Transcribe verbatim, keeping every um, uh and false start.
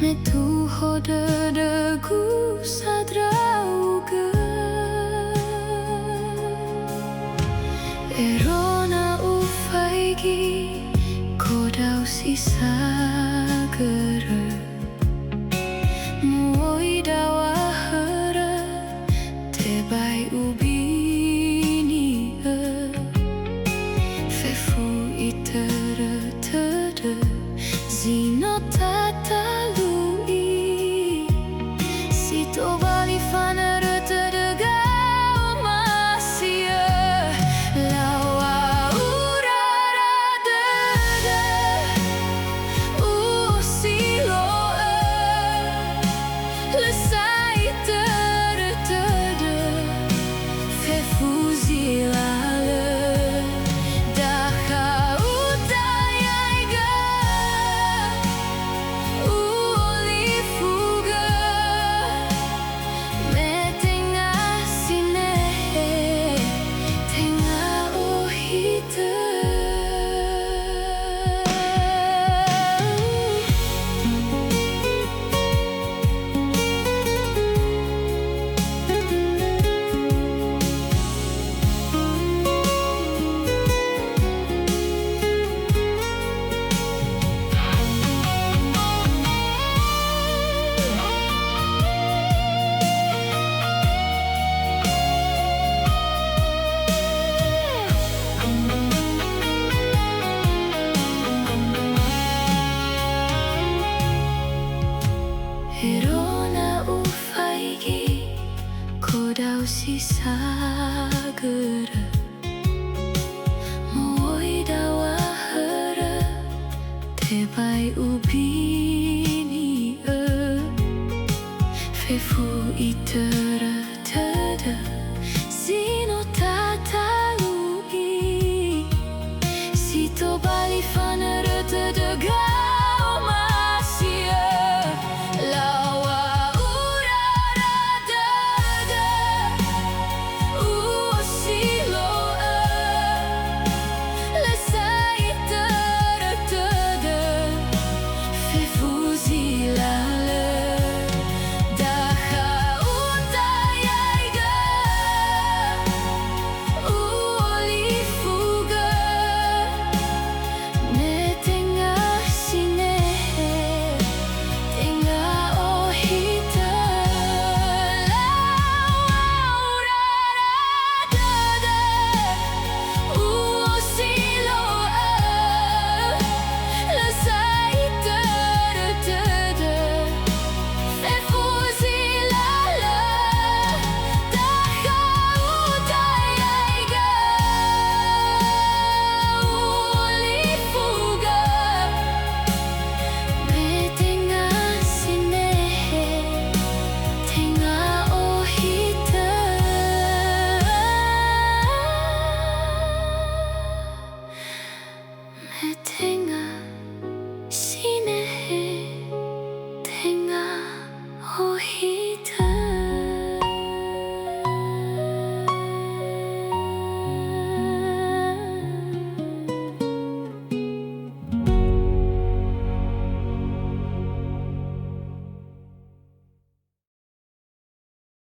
Metuho dödögu sa ndra'ugö, erona ufaigi kodau si sagörö. Mu'oi daŵa hörö, tebai ubini'ö. Fefu itörö tödö, zi no tatalu'i. Si tobali fanörö tödö gaomasi'ö. Laŵa'u rara dödö, u'osilo'ö. Lö sai itörö tödö, fefu zi lalö. Dakha utayaigö, u'olifugö. Me tenga sinehe, tenga ohitö. Erona ufaigi kodau si sagörö. Mu'oi daŵa hörö, tebai ubini'ö. Fefu itörö tödö, zi no tatalu'i. Si tobali fanörö tödö gaomasi'ö. Laŵa'u rara dödö, u'osilo'ö. Lö sai itörö tödö, fefu zi lalö. Dakha utayaigö, u'olifugö. Me tenga sinehe, tenga ohitö. Laŵa'u rara dödö, u'osilo'ö. Lö sai itörö tödö, fefu zi lalö. Dakha utayaigö, u'olifugö. Me tenga sinehe, tenga ohitö. Me tenga sinehe, tenga ohitö.